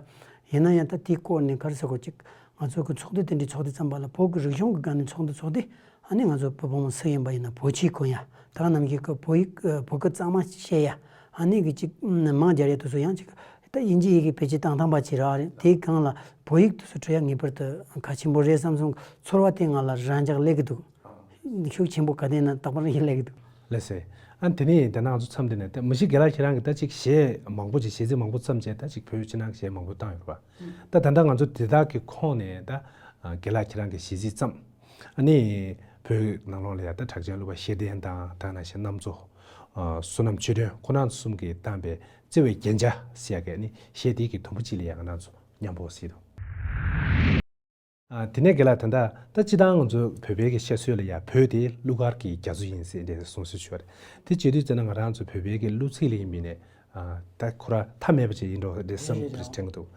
ཡིན་ན་ཡང་ད་དེའི་སྐོར་ནས་ག་རེ་ཟེར་དགོས་ཅིག་ང་ཚོ་གི་ཚོགས་སྡེ་དེ་འདྲའི་ཚོགས་དུས་ཙམ་པ་ལ་བོད་ཀྱི་རིག་གཞུང་གི་སྒང་ནས་ཚོགས་འདུ་ཚོགས་ཏེ་ཨ་ནི་ང་ཚོ་བོད་ཕོ་མོ་སུ་ཡིན་པ་ཡིན་ན་བོད་ཆས་གོན་ཡ་ད་ག་ནམ་ཞིག་གི་བོད་ཡིག་བོད་སྐད་གཙང་མ་བཤད་ཡ་ཨ་ནི་གི་ཅིག་མང་རྒྱ་རེད་དུ་སུ་ཡང་ཅིག་ད་དབྱིན་ཇི་ཡི་གི་བེད་སྤྱོད་བཏང་སྟངས་པ་ཅིག་ར་རེད། དེའི་སྒང་ལ་བོད་ཡིག་དུ་སུ་འཕྲོད་ཡ་ངེས་པར་དུ་གལ་ཆེན་པོ་རེད་བསམ་སོང་ཚོར་བ་དེ་ང་ལ་རང་འཇགས་སླེབས་ཀྱི་འདུག་ཤུགས་ཆེན་པོ་ག་དེ་ན་རྟག་པར་ཡིན་ལེགས་འདུག་ལགས་སེ། ཨ་དེ་ནས་ད་ནང་ང་ཚོ་མཚམས་འདི་ནས་ད་མི་ཤི་རྒན་ལགས་ཁྱེད་རང་གིས་ད་ཅིག་གཞས་མང་པོ་ཅིག་གཞས་ཚིག་མང་པོ་བརྩམས་བྱས་ད་ཅིག་བོད་ཕྱི་ནང་གི་གཞས་མང་པོ་བཏང་ཡོད་པ། ད་ད་ལྟ་ང་ཚོ་དེ་དག་གི་ཁོངས་ནས་ད་རྒན་ལགས་ཁྱེད་རང་གིས་གཞས་ཚིག་བརྩམས། ཨ་ནི་བོད་ནང་ལོགས་ལ་ཡ་ད་གྲགས་ཅན་གླུ་པ་ཤེས་ལྡན་དང་ད་ནང་བཞིན་རྣམ་གཙོ། བསོད་ནམས་ཆོས་སྒྲོན་ཁོང་རྣམ་གསུམ་གྱིས་བཏང་པའི་བརྩེ་བའི་རྒྱན་ཆ་ཟེར་ཡ་གི་ཨ་ནི་གཞས་དེ་གི་དུམ་བུ་གཅིག་ལ་ཡ་ང་རང་ཚོ་མཉམ་པོ་གཟིགས་དང་། ཨ། དེ་ནས་རྒན་ལགས་ད་ལྟ་ད་སྤྱི་བཏང་ང་ཚོ་བོད་པའི་གི་བཤད་སྲོལ་ལ་ཡ་བོད་དེ་གླུ་གར་གྱི་རྒྱ་མཚོ་ཡིན་ཟེར་འདྲ་གསུང་སྲོལ་ཞིག་ཡོད་རེད། དེ་བྱེད་དུས་ཙམ་ན་ང་རང་ཚོ་བོད་པའི་གི་གླུ་ཚིག་ལ་ཡིན་པས་ནས་ཨ། ད་ཁོ་ར་མཐའ་མེད་པ་ཅིག་ཡིན་འགྲོ་རེད་བསམ་རེད་རེད་དྲན་གི་འདུག་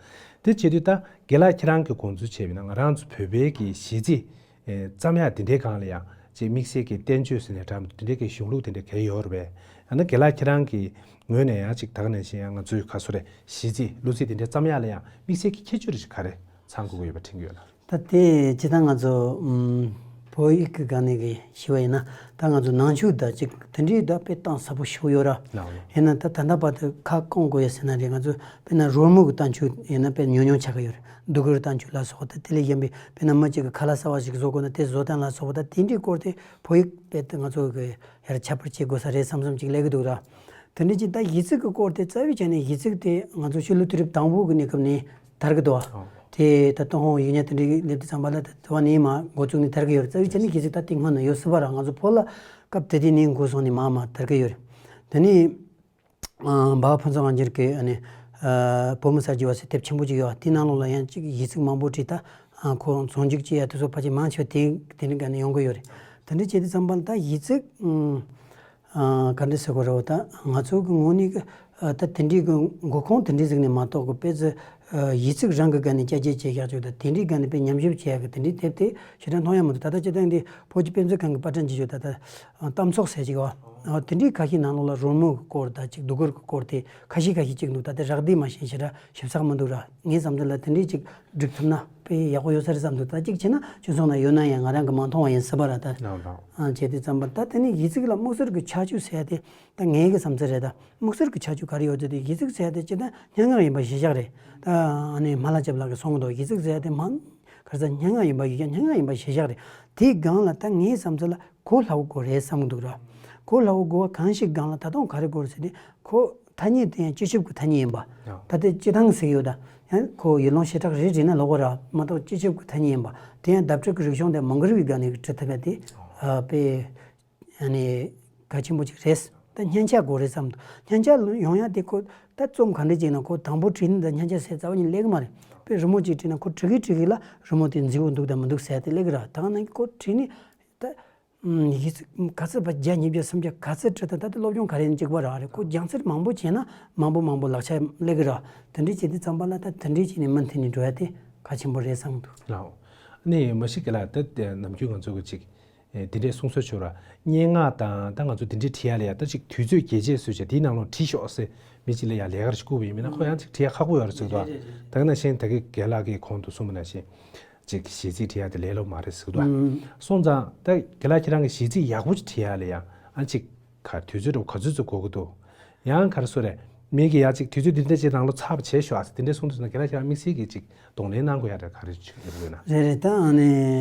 དེ་བྱེད་དུས་ད་རྒན་ལགས་ཁྱེད་རང་གི་དགོངས་ཚུལ་བྱས་པ་ཡིན་ན་ང་རང་ཚོ་བོད་པའི་གི་གཞས་ཚིག་ཨེ། བརྩམས་ཡ་དེ་འདྲའི་སྒང་ལ་ཡང་ཅིག་དམིགས་བསལ་གྱི་བསྟན་བཅོས་ཟེར་ནས་འདྲ་དེ་འདྲའི་གི་གཞུང་ལུགས་དེ་འདྲ་གལ་ཡོད་རེད་པས། ཡང་ན་རྒན་ལགས་ཁྱེད་རང་གི་ངོས་ནས་ཡང་ཅིག་ད་ག་ནང་བཞིན་ཡང་ང་ཚོའི་ག་སོ་རེད་གཞས་ཚིག་གླུ་ཚིག་དེ་འདྲ་བརྩམས་ཡ་ལ་ཡང་དམིགས་བསལ་གྱི་ཁྱད་ཆོས་རེ་ཞིག་ག་རེ་ཚང་དགོས་ཀྱི་ཡོད་པ་དྲན་གྱི་ཡོད་ལ། ད་དེ་སྤྱིར་བཏང་ང་ཚོ་ཨུམ། བོད་ཡིག་གི་སྒང་ནས་གི་ཞུ་བ་ཡིན་ན་ད་ང་ཚོ་ནང་ཆོས་ད་ཅིག་དེ་འདྲའི་ད་དཔེ་གཏིང་ཟབ་པོ་ཞིག་ཡོད་ར། ཡིན་ན་ད་ད་ལྟ་བར་དུ་ཁ་སྐོང་དགོས་ཡ་ཟེར་ན་རེད། ང་ཚོ་དཔེར་ན་རོལ་མོ་གི་བསྟན་བཅོས་ཡིན་ན་དཔེ་ཉུང་ཉུང་ཆགས་ཀྱི་ཡོད་རེད། སྡུག་གུར་བསྟན་བཅོས་ལ་སོགས་ད་དེ་ལས་གཞན་པའི་དཔེར་ན་མི་གཅིག་གི་ཁ་ལག་ཟ་བ་ཞིག་བཟོ་དགོས་ན་དེ་བཟོ་སྟངས་ལ་སོགས་ད་དེ་འདྲའི་སྐོར་དེ་བོད་ཡིག་དཔེ་ད་ང་ཚོ་གི་ཡར་ཁྱབ་པར་བྱེད་དགོས་ས་རེད་བསམ་བསམ་ཅིག་སླེབས་ཀྱི་འདུག་ར། དེ་འདྲ་ཅིག་ད་གཞས་ཚིག་གི་སྐོར་དེ་རྩ་བའི་ཆ་ནས་གཞས་ཚིག་དེ་ང་ཚོ་ཤུལ་ལུས་དུས་རབས་དང་པོ་གི་གནས་སྐབས་ནས་དར་གི་འདུག་བ། ཨོ། དེ་ད་ཏུན་ཧོང་ཡིག་ཉར་དེ་འདྲའི་སླེབས་དུས་ཙམ་པ་ལ་ད་དེ་བ་ནས་མ་འགོ་བཙུགས་ནས་དར་གི་ཡོད་རེད། རྩ་བའི་ཆ་ནས་གཞས་ཚིག་ད་དེ་སྔོན་ནས་ཡོད་སྲིད་པ་ར། ང་ཚོ་བོད་ལ་སྐབས་དེ་དུས་ནས་འགོ་བཟུང་ནས་མ་མ་དར་གི་ཡོད་རེད། དེ་ནས་ཨ། འབའ་བ་ཕུན་ཚོགས་དབང་རྒྱལ་གྱི་ཨ་ནི་ཨ། བོད་མི་གསར་བརྗེ་བ་ཟེར་དེབ་ཆེན་པོ་ཅིག་ཡོད་བ། དེའི་ནང་ལོགས་ལ་ཡང་ཅིག་གཞས་ཚིག་མང་པོ་བྲིས། ད་ཨ། ཁོ་རྫོང་རྒྱུགས་ཅིག་ཡ་དེ་ཚོ་ཕལ་ཆེར་མང་ཆེ་བ་དེ་དེ་འདྲའི་སྒང་ནས་ཡོང་གི་ཡོད་རེད། དེ་འདྲ་བྱས་དུས་ཙམ་པ་ལ་ད་གཞས་ཚིག་ཨ། ག་འདྲ་ཟེར་དགོས་རེད་བ། ད་ང་ཚོ་གི་ངོས་ནས་གི་ཨ། ད་དེ་འདྲའི་གི་འགོ་ཁུངས་དེ་འདྲའི་ཟིག་ནས་མ་གཏོགས་གི་དཔེ་ཚོ་ཨ། གཞས་ཚིག་རང་གི་སྒང་ནས་བསྐྱར་བཅོས་བྱས་བཞག་ཆོག་ད་དེ་འདྲའི་སྒང་ནས་དཔེ་ཉམས་ཞིབ་བྱས་གི་དེ་འདྲའི་དེབ་དེ་ཞེ་དྲག་མཐོང་ཡ་མི་འདུག་ད་ལྟ་སྤྱིར་བཏང་འདི་བོད་ཀྱི་དཔེ་མཛོད་ཁང་གི་པར་སྐྲུན་བྱེད་ཆོག་ད་ལྟ་གཏམ་ཚོགས་ཟེར་ཅིག་བ། དེ་འདྲའི་ཁ་ཤས་ནང་ལོགས་ལ་རོལ་མོའི་སྐོར་དང་ཅིག་སྡུག་གུར་གྱི་སྐོར་དེ་ཁ་ཤས་ཁ་ཤས་ཅིག་འདུག་ད་དེ་རག་བསྡད་མ་ཤེས་ཞེ་དྲག་ཞིབ་ཚགས་མི་འདུག་ར། ངའི་བསམ་ཚུལ་ལ་དེ་འདྲའི་ཅིག་སྒྲིག་ཐུབ་ན་དཔེ་ཡག་པོ་ཡོད་ས་རེད་བསམ་འདུག་ད་ཅིག་བྱས་ན་ཁྱོད་སོང་ན་ཡོད་ན་ཡང་ང་རང་གི་མ་མཐོང་བ་ཡིན་སྲིད་པ་ར། ད་ལགས་ལགས། ཨ། བྱས་དུས་ཙམ་པ་ད་དེ་ནི་གཞས་ཚིག་ལ་དམིགས་བསལ་གྱི་ཁྱད་ཆོས་ཟེར་ཡ་དེ་ད་ངའི་གི་བསམ་ཚུལ་རེད། ད་དམིགས་བསལ་གྱི་ཁྱད་ཆོས་ག་རེ་ཡོད་ཟེར་དུས་གཞས་ཚིག་ཟེར་ཡ་དེ་སྤྱིར་བཏང་སྙན་ངག་ཡིན་པ་གཞིར་བཞག་རེད། ད་ཨ་ནི་མ་ལ་ལྕམ་ལགས་ཀྱིས་གསུང་གི་འདུག་གཞས་ཚིག་ཟེར་ཡ་དེ་མ་ག་རེ་ཟེར་སྙན་ངག་ཡིན་པ་གཞིར་བཞག་སྙན་ངག་ཡིན་པ་གཞིར་བཞག་རེད། དེའི་སྒང་ལ་ད་ངའི་བསམ་ཚུལ་ལ་གོ་སླ་བོ་དགོས་རེད་བསམ་གི་འདུག་ར། གོ་སླ་བོ་དགོས་པ་གང་ཞིག་སྒང་ལ་ད་དུང་ག་རེ་དགོས་རེད་ཟེར་དུས་ཁོ་ཐ་སྙད་དེ་ཡང་སྤྱི་ཁྱབ་ཀྱི་ཐ་སྙད་ཡིན་པ། ཡང་། ད་ལྟའི་སྤྱི་བཏང་ཟེར་གྱི་ཡོད། ད་ཡང་ཁོ་ཡུལ་ལུང་བྱེ་བྲག་རེ་བྲིས་ན་ལོག་གི་ར་མ་གཏོགས་སྤྱི་ཁྱབ་ཀྱི་ཐ་སྙད་ཡིན་པ། དེ་ཡང་བརྡ་སྤྲོད་ཀྱི་རིག་གཞུང་དེ་མི་འགྱུར་བའི་སྒང་ནས་བྲིས་ཐུབ་ཡ་དེ་ཨ་དཔེ་ཨ་ནི་གལ་ཆེན་པོ་ཅིག་རེད། ད་སྙན་ཆ་དགོས་རེད་བསམ་འདུག་སྙན་ཆ་ཡོང་ཡ་དེ་ཁོ་ད་རྩོམ་ག་འདྲ་ཅིག་ན་ཁོ་དང་པོ་བྲིས་ནས་ད་སྙན་ཆ་ཟེར་རྩ་བ་ཉིད་སླེབས་ཀྱི་མ་རེད། དཔེ་རི་མོ་ཅིག་བྲིས་ན་ཁོ་བྲི་གི་བྲི་གི་ལ་རི་མོ་དེ་མཛེས་པོ་འདུག་དང་མི་འདུག་ཟེར་ཡ་དེ་སླེབས་ཀྱི་ར། ད་ག་ནང་གི་ཁོ་བྲིས་ནས་ད། ཨུམ། གཞས་ཚིག་ག་ཚོད་པ་བརྒྱ་ཉིས་བརྒྱ་སུམ་བརྒྱ་ག་ཚོད་བྲིས་ད་ད་ལྟ་སློབ་སྦྱོང་ག་རེ་ཡིན་གཅིག་པ་རག་རེད། ཁོ་སྦྱང་ཚར་མང་པོ་བྱས་ན་མང་པོ་མང་པོ་ལག་ཆ་སླེབས་ཀྱི་རེད། དེ་འདྲ་བྱེད་དུས་ཙམ་པ་ལ་ད་དེ་འདྲ་བྱས་ནས་མུ་མཐུད་ནས་འགྲོ་ཡ་དེ་གལ་ཆེན་པོ་རེད་བསམ་གྱི་འདུག་ལགས། ཨ་ནི་མ་གཞི་གི་ལ་ད་ནམ་རྒྱུན་ང་ཚོ་གི་ཅིག་དེ་འདྲའི་གསུང་སྲོལ་ཆོག་ར། སྙན་ངག་དང་ད་ང་ཚོ་དེ་འདྲའི་བྲིས་ཡ་ལ་ཡ་ད་ཅིག་དུས་ཚོད་རྒྱས་བྱས་བཟོས་བྱས་དེའི་ནང་ལོགས་བྲིས་ཤོག་ཟེར་མི་གཅིག་ལ་ཡ་ལས་ཀ་ཞིག་བསྐུར་བ་ཡིན་མིན་ན་ཁོ་ཡང་ཅིག་བྲིས་ཡ་ཁག་པོ་ཡོད་རེད་ཟེར་གི་འདུག་རེད་རེད་རེད། ད་ག་ནང་བཞིན་ད་གི་རྒན་ལགས་ཀྱིས་གོང་དུ་གསུངས་པ་ནང་བཞིན། ཅིག་གཞས་ཚིག་བྲིས་ཡ་དེ་ལས་སླ་པོ་མ་རེད་ཟེར་གི་འདུག་ཨུམ། སོང་ཙང་ད་རྒན་ལགས་ཁྱེད་རང་གི་གཞས་ཚིག་ཡག་པོ་ཅིག་བྲིས་ཡ་ལ་ཡང་ཨ་ཅིག་ག་དུས་ཚོད་འདྲ་བོ་ག་ཚོད་ཚོད་འགོར་གི་འདུག་ཡང་ག་རེ་ཟེར་རེད། མི་གིས་ཡ་ཅིག་དུས་ཚོད་འདི་འདྲ་ཅིག་ནང་ལོགས་ཚར་བ་བྱས་ཤོག་ཨ་ཟེར་དེ་འདྲ་གསུངས་དུས་ན་རྒན་ལགས་ཁྱེད་རང་དམིགས་བསལ་གྱི་ཅིག་གདོང་ལེན་གནང་དགོས་ཡ་འདྲ་ག་རེ་ཅིག་ཡོད་དགོས་ན། རེད་རེད། ད་ཨ་ནི་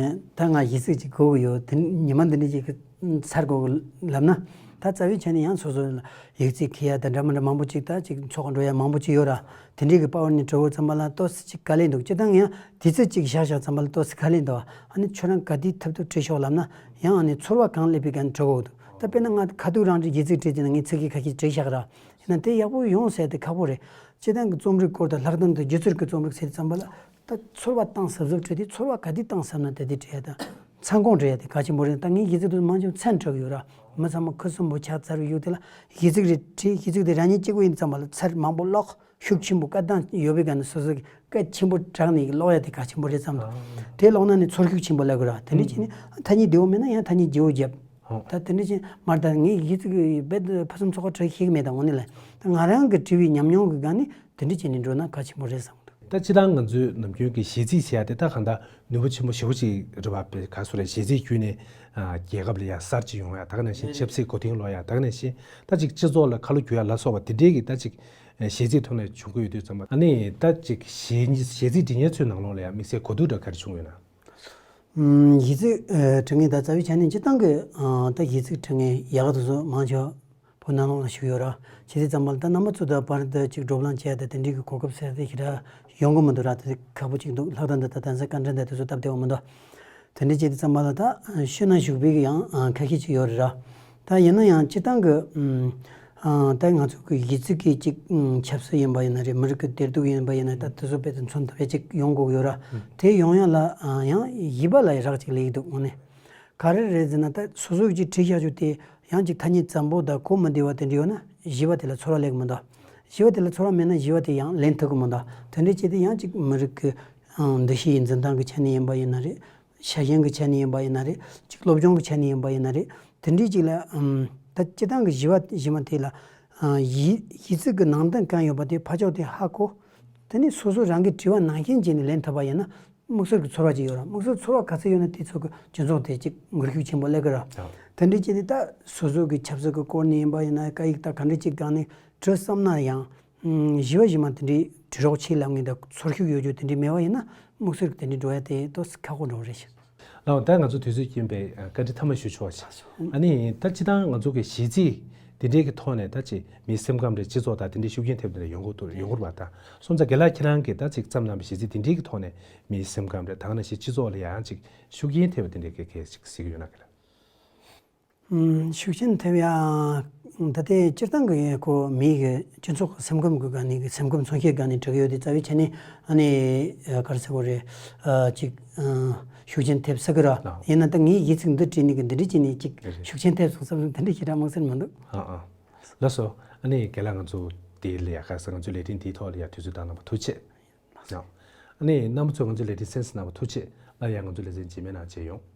ད་ང་གཞས་ཚིག་ཅིག་གོ་གི་ཡོད། དེ་ཉི་མ་འདི་འདྲ་ཅིག་གི་ཚར་དགོས་གི་ལབ་ན། ད་རྩ་བའི་ཆ་ནས་ཡང་སོ་སོ་ལ་ཡིག་ཚིག་འཁྱེར་ཡ་དང་འདྲ་མི་འདྲ་མང་པོ་ཅིག་ད་ཅིག་ཚོགས་འགྲོ་ཡ་མང་པོ་ཅིག་ཡོད་ར། དེ་འདྲའི་གི་པ་ཝར་ནས་འགྲོ་བར་ཙམ་པ་ལ་ཏོག་ཙམ་ཅིག་དཀའ་ལས་འདུག་སྤྱིར་བཏང་ཡང་དུས་ཚོད་ཅིག་བཞག་བཞག་ཙམ་པ་ལ་ཏོག་ཙམ་དཀའ་ལས་འདུག་ཨ་ནི་ཁྱོད་རང་ག་དུས་ཐུབ་ཐུབ་བྲིས་ཤོག་ལབ་ན་ཡང་ཨ་ནི་ཚོར་བ་གང་སླེབས་པའི་སྒང་འགྲོ་གི་འདུག་ད་དཔེར་ན་ང་ཁ་ཐུག་རང་གི་ཡིག་ཚིག་བྲིས་ཀྱི་ན་ངས་ཚིག་གི་ཁ་ཤས་བྲིས་བཞག་ར། ཡིན་ན་དེ་ཡག་པོ་ཡོང་ཟེར་དེ་ཁག་པོ་རེད། སྤྱིར་བཏང་གི་རྩོམ་རིག་སྐོར་དང་ལྷག་དོན་དུ་སྒྱུ་རྩལ་གྱི་རྩོམ་རིག་ཟེར་དུས་ཙམ་པ་ལ། ད་ཚོར་བ་བཏང་ཟབ་ཟབ་བྲིས་ཏེ་ཚོར་བ་ག་དུས་བཏང་ཟབ་ན་དེ་དུས་བྲིས་ཡ་དང་། ཚ་དགོངས་འགྲེལ་ཡ་དེ་གལ་ཆེན་པོ་རེད། ད་ངའི་སྒྱུ་རྩལ་དུ་མང་ཆེ་བ་ཚར་འགྲོ་གི་ཡོད་ར། མི་ཚང་མ་ཁུ་སིམ་པོ་ཆགས་ཚར་ཡོད་དེ་ལ་སྒྱུ་རྩལ་རེ་བྲིས། སྒྱུ་རྩལ་དེ་རང་ཉིད་གཅིག་པུ་ཡིན་ཙམ་པ་ལ་ཚར་མང་པོ་ཀློག་ཤུགས་ཆེན་པོ་བཀའ་གདམས་ཡོད་པའི་སྒང་ནས་སོ་སོ་གི་སྐད་ཆེན་པོ་བསྒྲགས་ནས་ཀློག་ཡ་དེ་གལ་ཆེན་པོ་རེད་བསམ་འདུག་དེ་ཀློག་ན་ནི་ཚོར་ཤུགས་ཆེན་པོ་སླེབས་གི་ར། དེ་འདྲ་བྱས་ནས་ཐ་སྙད་བདེ་བོ་མེད་ན་ཡང་ཐ་སྙད་བརྗེ་བོ་བརྒྱབ། ད་དེ་འདྲ་བྱས་མར་ད་ངས་སྒྱུ་རྩལ་གི་རྦད་ཕུན་སུམ་ཚོགས་པ་འབྲི་ཤེས་ཀྱི་མེད། ད་དངོས་གནས་ལ་ད་ང་རང་གི་བྲིས་པའི་ཉམས་མྱོང་གི་སྒང་ནས་དེ་འདྲ་བྱས་ནས་འགྲོ་ན་གལ་ཆེན་པོ་རེད་བསམ་འདུག་ད་སྤྱིར་བཏང་ང་ཚོའི་ནམ་རྒྱུན་གྱི་གཞས་ཚིག་ཟེར་ཡ་དེ་ད་གང་ལྟར་ནུས་པ་ཆེན་པོ་ཞེ་པོ་ཅིག་རེད་པ། ག་ཚོད་རེད། གཞས་ཚིག་བརྒྱུད་ནས་རྒྱལ་ཁབ་ལ་ཡ་གསར་བརྗེ་ཡོང་ཡ། ད་ག་ནང་བཞིན་ཆབ་སྲིད་མགོ་རྟིང་སློག་ཡ། ད་ག་ནང་བཞིན་ད་ཅིག་སྤྱི་ཚོགས་ལ་ཁ་ལོ་བསྒྱུར་ཡ་ལ་སོགས་པ་དེ་འདྲའི་གི་ད་ཅིག་གཞས་ཚིག་ཐོག་ནས་བྱུང་གི་ཡོད་དུས་ཙམ་པ། ཨ་ནི་ད་ཅིག་གཞས་གཞས་ཚིག་འབྲི་མཁན་ཚོའི་ནང་ལོགས་ལ་ཡ་དམིགས་བསལ་གོ་བསྡུར་འདྲ་ག་རེ་བྱུང་ཡོད་ན། ཨམ། གཞས་ཚིག་ཨ་འབྲི་མཁན་ད་རྩ་བའི་ཆ་ནས་སྤྱིར་བཏང་གི་ཨ་ད་གཞས་ཚིག་འབྲི་མཁན་ཡག་ག་དེ་ཚོ་མང་ཆེ་བ་བོད་ནང་ལོགས་ལ་བཞུགས་ཡོད་ར། བྱས་དུས་ཙམ་པ་ལ་ད་རྣམ་པ་ཚོ་དང་བར་དུ་ཅིག་བགྲོ་གླེང་བྱས་ཏེ་དེ་འདྲའི་གི་གོ་སྐབས་ཟེར་དེ་ཞེ་དྲག་ཡོང་གི་མི་འདུག་ར། དེ་ཁག་པོ་ཅིག་འདུག་ལྷག་དོན་དུ་ད་ད་ས་བཀའ་འདྲི་འདི་དེ་ཚོ་སྟབས་བདེ་བ་མི་འདུག་དེ་འདྲ་བྱས་དུས་ཙམ་པ་ལ་ད་ཤུལ་ན་བཞུགས་པའི་གི་ཡང་ཨ་ཁ་ཤས་ཅིག་ཡོད་རེད་ར། ད་ཡིན་ན་ཡང་སྤྱིར་བཏང་གི་ཨམ། ཨ་ད་ང་ཚོ་གི་གཞས་ཚིག་གི་ཅིག་ཨམ། ཆབ་སྲིད་ཡིན་པ་ཡིན་ན་རེད། མི་རིགས་ཀྱི་བདེ་སྡུག་ཡིན་པ་ཡིན་ན་ད་དེ་ཚོ་དཔེ་དེ་མཚོན་ཐུབ་ཡ་ཅིག་ཡོང་དགོས་ཡོད་ར། དེ་ཡོང་ཡ་ལ་ཨ་ཡང་གཞས་པ་ལ་ཡ་རག་ཅིག་ལས་ཀྱི་འདུག་དངོས་གནས། ག་རེ་རེད་ཟེར་ན་ད་སོ་སོ་གི་ཅིག་བྲིས་བཞག་རྒྱུ་དེ་ཡང་ཅིག་ཐ་སྙད་འཛོམས་པོ་དང་གོ་མི་བདེ་བ་དེ་འདྲ་ཡོད་ན་གཞས་པ་དེ་ལ་ཚོར་བ་སླེབས་ཀྱི་མི་འདུག་གཞས་པ་དེ་ལ་ཚོར་བ་མེད་ན་གཞས་པ་དེ་ཡང་ལེན་ཐུབ་ཀྱི་མི་འདུག་དེ་འདྲ་བྱས་ཏེ་ཡང་ཅིག་མི་རིགས་ཀྱི་ཨང་འདུ་ཤེས་ཡི་འཛིན་སྟངས་ཀྱི་ཆ་ནས་ཡིན་པ་ཡིན་ན་རེད། ཤ་ཞེན་གྱི་ཆ་ནས་ཡིན་པ་ཡིན་ན་རེད། ཅིག་སློབ་སྦྱོང་གི་ཆ་ནས་ཡིན་པ་ཡིན་ན་རེད། དེ་འདྲའི་ཅིག་ལ་ཨམ། ད་སྤྱིར་བཏང་གི་གཞས་པ་གཞས་མ་དེ་ལ་ཨ་གཞས་གཞས་ཚིག་གི་ནང་དོན་གང་ཡོད་པ་དེ་ཕར་ཕྱོགས་དེ་ཧ་གོ། དེ་ནས་སོ་སོ་རང་གི་དྲི་བ་ནང་བཞིན་བྱས་ནས་ལེན་ཐུབ་པ་ཡིན་ན་དམིགས་བསལ་གྱི་ཚོར་བ་ཅིག་ཡོད་ར། དམིགས་བསལ་ཚོར་བ་ག་ཚོད་ཡོད་ན་དེ་ཚོ་གི་སྤྱི་ཚོགས་དེ་ཅིག་འགུལ་ཤུགས་ཆེན་པོ་སླེབས་ཀྱི་ར། དེ་འདྲའི་ཅིག་དེ་ད་སོ་སོ་གི་ཆབ་སྲིད་ཀྱི་སྐོར་ནས་ཡིན་པ་ཡིན་ན་སྐད་ཡིག་ད་ག་འདྲ་ཅིག་སྒང་ནས་བྲིས་བསམ་ན་ཡང་། ཨུམ། གཞས་པ་གཞས་མ་དེ་འདྲའི་བྲིས་རོགས་བྱེད་ལབ་མཁན་དང་ཚོར་ཤུགས་ཡོད་རྒྱུ་དེ་འདྲའི་མེད་པ་ཡིན་ན་དམིགས་བསལ་གྱི་དེ་འདྲའི་འགྲོ་ཡ་དེ་ཏོག་ཙམ་ཁག་པོ་འགྲོ་གི་རེད་ཤག་ལགས་འོང་། ད་ང་ཚོ་དུས་ཚོད་རྐྱེན་པས་ཨ་བཀའ་འདྲི་མཐའ་མ་ཞུ་ཆོག་ཤག་ཨ་ནི་ད་སྤྱིར་བཏང་ང་ཚོ་གི་གཞས་ཚིག་དེ་འདྲའི་གི་ཐོག་ནས་ད་ཅིག་མིའི་སེམས་ཁམས་རེད། སྤྱི་ཚོགས་དང་དེ་འདྲའི་ཤུགས་རྐྱེན་ཐེབས་དེ་འདྲ་ཡོང་གི་འདུག་ཡོང་གི་རེད་པ། ད་སོང་ཙང་རྒན་ལགས་ཁྱེད་རང་གིས་ད་ཅིག་བརྩམས་གནང་བའི་གཞས་ཚིག་དེ་འདྲའི་གི་ཐོག་ནས་མིའི་སེམས་ཁམས་རེད། ད་ག་ནང་བཞིན་སྤྱི་ཚོགས་ལ་ཡང་ཅིག་ཤུགས་རྐྱེན་ཐེབས་པ་དེ་འདྲའི་གི་གལ་ཅིག་གཟིགས་ཀྱི་ཡོད་ན་ག་རེ། ཤུགས་རྐྱེན་ཐེབས་ཡ། ད་ལྟའི་སྤྱིར་བཏང་གི་ཁོ་མི་གི་སྤྱི་ཚོགས་སེམས་ཁམས་ཀྱི་སྒང་ནས་གི་སེམས་ཁམས་མཚོན་བྱེད་སྒང་ནས་འགྲིག་ཡོད་དེ་རྩ་བའི་ཆ་ནས་ཨ་ནི་ག་རེ་ཟེར་དགོས་རེད། ཅིག་ཤུགས་རྐྱེན་ཐེབས་ས་གི་ར། ཡིན་ན་ད་ངས་གཞས་ཚིག་འདི་བྲིས་ནས་གི་འདི་འདྲ་བྱས་ནས་ཅིག་ཤུགས་རྐྱེན་ཐེབས་སོང་བསམ་སོང་དེ་འདྲ་ཞེ་དྲག་དམིགས་བསལ་མི་འདུག་ཨ་ཨ། ལགས་སོ། ཨ་ནི་རྒན་ལགས་ང་ཚོ་དེ་ལ་ཡ་ག་རེ་ཟེར། ང་ཚོའི་ལས་རིམ་དེའི་ཐོག་ལ་ཡ་དུས་ཚོད་བཏང་གནང་བ་ཐུགས་རྗེ་ཆེ། ཨ་ནི་རྣམ་པ་ཚོས་ང་ཚོའི་ལས་རིམ་གསན་གཟིགས་གནང་བ་ཐུགས་རྗེ་ཆེ། སླར་ཡང་ང་ཚོའི་ལེ་ཚན་རྗེས་མའི་ནང་མཇལ་ཡོང་།